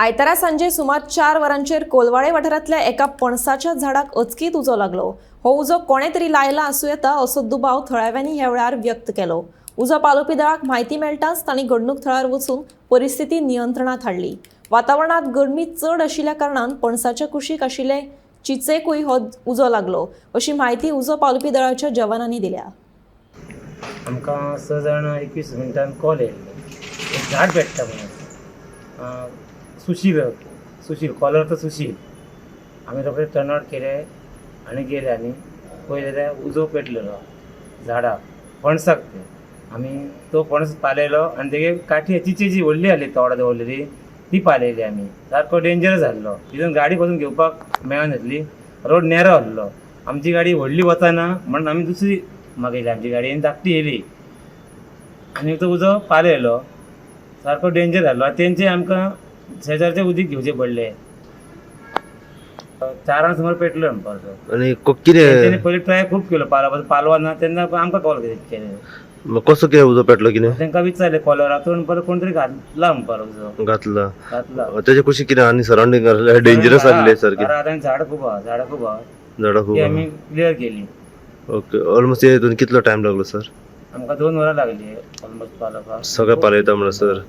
आयतारा सांजे सुमार 4 वरांचेर कोलवाळे वाठारांतल्या एका पणसाच्या झाडाक अचकीत उजो लागलो. हो उजो कोणे तरी लायला आसूं येता असो दुबाव थळाव्यांनी ह्या वेळार व्यक्त केलो. उजो पालोवपी दळाक म्हायती मेळटाच तांणी घडणूक थळार वचून परिस्थिती नियंत्रणात हाडली. वातावरणांत गरमी चड आशिल्ल्या कारणान पणसाच्या कुशीक आशिल्ले चिचेकूय हो उजो लागलो अशी म्हायती उजो पालोवपी दळाच्या जवानांनी दिल्या. आमकां 6 जाण 21 मिनटान कॉल येयल्लो, एक झाड पेट्टा म्हणून. सुशील, सुशील कॉलर तर सुशील. आमी रोखडे टर्न आवट केले आनी गेले आनी पळयलें जाल्यार उजो पेटलेलो झाडाक, पणसाक. ते आमी तो पणस पालयलो आनी तेगे काठी चिचेची व्हडली आहली, तोडां दवरलेली ती पालयली आमी. सारको डेंजरस आहलो, तितून गाडी पासून घेवपाक मेळनासली. रोड नॅरो आहलो, आमची गाडी व्हडली वचना म्हणून आमी दुसरी मागयली. आमची गाडी आनी धाकटी येयली आनी तो उजो पालयलो. सारको डेंजर जालो आनी तेंचे आमकां शेजारचें उदीक घेवचें पडलें. 4 सुमार पेटलो म्हणपाक तो. आनी तेंच्यांनी कितें? पयलीं ट्राय खूब केलो पालोवपाचो, पालवा तेन्ना आमकां कॉल केले. मग कसो कितें उजो पेटलो कितें? तांकां विचारलें कॉलरा, तो म्हणपाक कोण तरी घातला म्हणपाक उजो. घातला? घातला. तेजे कुशीक कितें आनी सरावंडींग डेंजरस आहले सारकें? घरां आनी झाडां खूब आहा, झाडां खूब आहा. झाडां खूब ती आहा. आमी क्लियर केली. ओके, ऑलमोस्ट हितून कितलो टायम लागलो सर? आमकां 2 वरां लागली ऑलमोस्ट पालोवपाक. सगळें पालयता म्हणसर.